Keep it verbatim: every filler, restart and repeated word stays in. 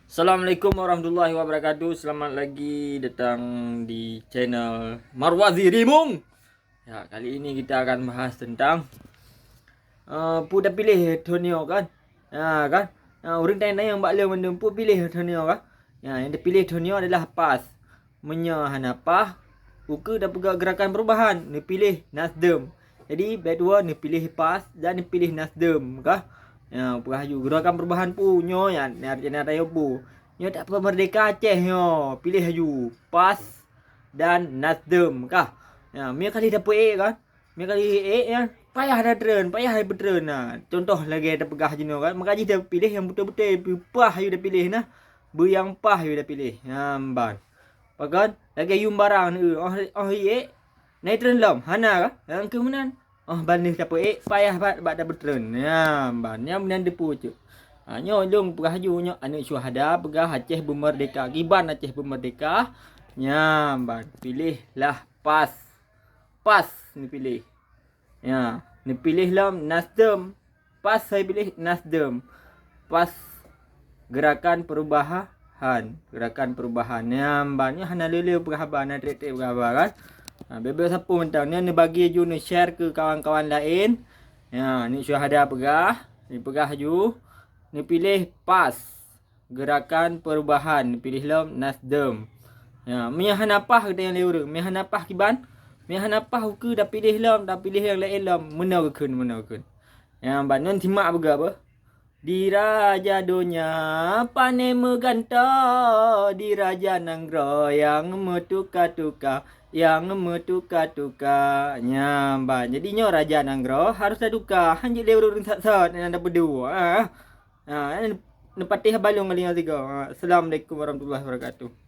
Assalamualaikum warahmatullahi wabarakatuh. Selamat lagi datang di channel Marwazi Rimung. Ya, kali ini kita akan bahas tentang, eh, peue tapiléh thon nyoe kan? Ya, kan? Ya, ureuëng tanyong-tanyong bak lôn mandum, peue piléh thon nyoe kan? Ya, nyang tapiléh thon nyoe adalah PAS. Meunyoe hana PAS, ukeue tapeugah Gerakan Perubahan, neupiléh Nasdem. Jadi, bèk tuwoe neupiléh PAS dan neupiléh Nasdem kah? Ya, peugah laju Gerakan Perubahan peue nyoe nyan, nyan, nyan, nyan, peue. Nyoe tak peumerdeka Aceh nyoe, piléh laju PAS dan Nasdem kah? Ya, meunyoe ka lheueh tapeuék kan? Meunyoe ka lheueh ék nyan, payah that treun, payah that peutreun na. Contoh lagèe tapeugah jinoe kan, maka jih tapiléh nyang beutôi-beutôi, peue paih laju tapiléh na. Beu nyang paih laju tapiléh. Nyan ban. Pakon? Lagèe yum barang ni, oh, oh ék, na treun lom, hana kah? Nyang keuh meunan. Oh, ban lheueh tapeuék, payah that bak tapeutreun. Nyan ban, nyan meunan teupeue cit. Ha, nyoe lôn peugah laju nyoe, aneuk syuhada peugah Aceh beumerdeka. Kiban Aceh beumerdeka? Nyan ban, piléh lah PAS. PAS neupiléh. Ya, neupiléh lom Nasdem. PAS hai piléh Nasdem. PAS, Gerakan Perubahan. Gerakan Perubahan. Nyan ban, nyoe hana lé-lé peugah haba, hana trép-trép peugah haba kan. Ha, bèk-bèk sapeue mantong. Nyoe neubagi laju, neu-share keu kawan-kawan laén. Ya, aneuk syuhada peugah, neupeugah laju, neupiléh PAS. Gerakan Perubahan, piléh lom Nasdem. Ya, meunyoe hana paih geutanyoe lé ureuëng, meunyoe hana paih kiban, meunyoe hana paih ukeue tapiléh lom, tapiléh nyang laén lom, meunoe geukheun, meunoe geukheun. Nyan ban, nyoe simak peugah beuh. Di raja donya pane meugantoe, di raja nanggroe nyang meutuka-tuka, nyang meutuka-tuka. Nyan ban. Jadi nyoe raja nanggroe harôh tatuka, hanjeuet lé ureuëng sat-sat nyang tapeuduek. Ha. Ha, neupatéh balong kali nyan sigoe. Ha, Assalamualaikum warahmatullahi wabarakatuh.